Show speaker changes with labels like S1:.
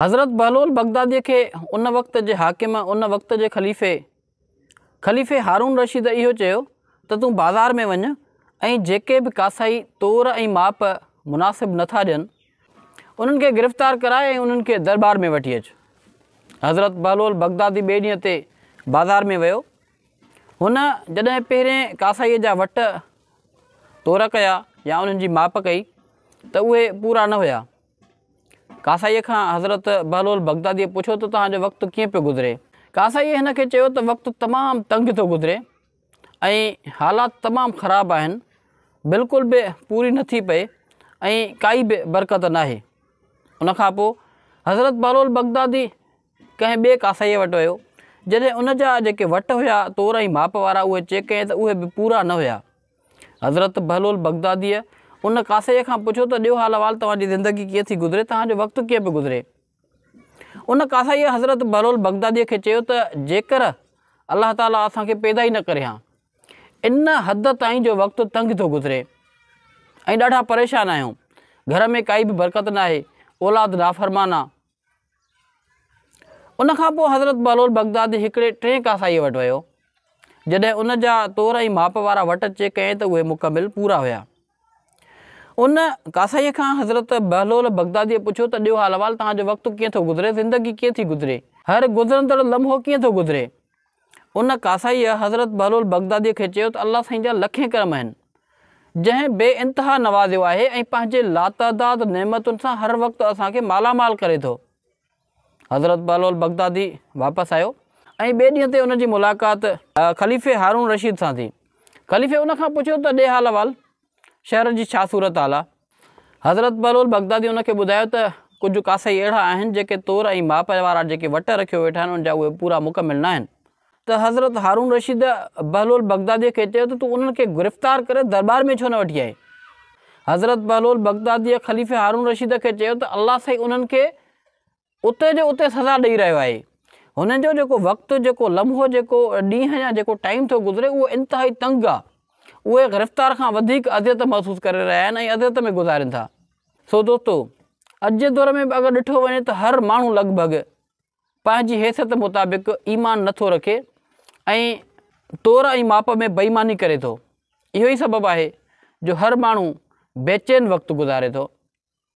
S1: حضرت بهلول بغداديء کي ان وقت جي حاڪم، ان وقت جي خليفي، خليفي هارون رشيد اهو چيو ته تون بازار ۾ وڃ ۽ جيڪي به ڪاسائي تور ۽ ماپ مناسب نه ٿا ڏين، انهن کي گرفتار ڪرائي ۽ انهن کي درٻار ۾ وٺي اچ. حضرت بهلول بغدادي ٻئي ڏينهن تي بازار ۾ ويو. هن جڏهن پهرين ڪاسائيء جا وٽ تور ڪيا يا انهن جي ماپ ڪئي ته اهي پورا نه هيا. ڪاسائيء کان حضرت بهلول بغداديء پڇيو ته توهان جو وقت ڪيئن پيو گذري؟ ڪاسائيء هن کي چيو ته وقت تمام تنگ ٿو گذري ۽ حالات تمام خراب آهن، بلڪل به پوري نه ٿي پئي ۽ ڪائي به برڪت ناهي. ان کان پوء حضرت بهلول بغدادي ڪنهن ٻئي ڪاسائيء وٽ ويو، جڏهن ان جا جيڪي وٽ هيا تور ۽ ماپ وارا اهي چيڪ ڪيائين ته اهي به پورا نه هيا. حضرت بهلول بغداديء ان ڪاسائيء کان پڇيو ته ڏيو حال احوال توهان جي زندگي ڪيئن ٿي گذري، توهان جو وقت ڪيئن پيو گذري؟ ان ڪاسائيء حضرت بهلول بغداديء کي چيو ته جيڪر الله تعاليٰ اسان کي پيدا ئي نه ڪري هان، ان حد تائين جو وقت تنگ ٿو گذري ۽ ڏاڍا پريشان آهيون، گهر ۾ ڪائي به برڪت ناهي، اولاد نافرمان آ. ان کان پوء حضرت بهلول بغدادي هڪڙي ٽئين ڪاسائيء وٽ ويو. جڏهن ان جا تور ۽ ماپ وارا وٽ چيڪ ڪيائين ته اهي مڪمل پورا هيا. ان ڪاسائيء کان حضرت بهلول بغداديء پڇيو ته ڏيو حال احوال توهان جو وقت ڪيئن ٿو گذري، زندگي ڪيئن ٿي گذري، هر گذرندڙ لمحو ڪيئن ٿو گذري؟ ان ڪاسائيء حضرت بهلول بغداديء کي چيو ته الله سائين جا لکين ڪرم آهن، جنهن بي انتها نوازيو آهي ۽ پنهنجي لاتعداد نعمتن سان هر وقت اسان کي مالا مال ڪري ٿو. حضرت بهلول بغدادي واپس آيو ۽ ٻئي ڏينهن تي ان جي ملاقات خليفي هارون رشيد سان ٿي. خليفي ان کان پڇيو ته ڏي حال احوال، شهر جي ڇا صورتحال آ؟ حضرت بهلول بغدادي ان کي ٻڌايو ته ڪجهه ڪاسائي اهڙا آهن جيڪي تور ۽ ماپ وارا جيڪي وٽ رکيو ويٺا آهن ان جا اهي پورا مڪمل ناهن. ته حضرت هارون رشيد بهلول بغداديء کي چيو ته تون انهن کي گرفتار ڪري درٻار ۾ ڇو نه وٺي آئين؟ حضرت بهلول بغداديء خليفي هارون رشيد کي چيو ته الله سائين انهن کي اتي جو اتي سزا ڏئي رهيو آهي. هنن جو جيڪو وقت، جيڪو لمحو، جيڪو ڏينهن يا جيڪو ٽائيم ٿو گذري اهو انتهائي تنگ آ. اهي گرفتار کان وڌيڪ اذيت محسوس ڪري رهيا آهن ۽ اذيت ۾ گذارين ٿا. سو دوستو! اڄ جي دور ۾ به اگر ڏٺو وڃي ته هر ماڻهو لڳ ڀڳ پنهنجي حيثيت مطابق ايمان نه ٿو رکي ۽ تور ۽ ماپ ۾ بي ايماني ڪري ٿو. اهو ئي سبب آهي جو هر ماڻهو بيچين وقت گذاري ٿو.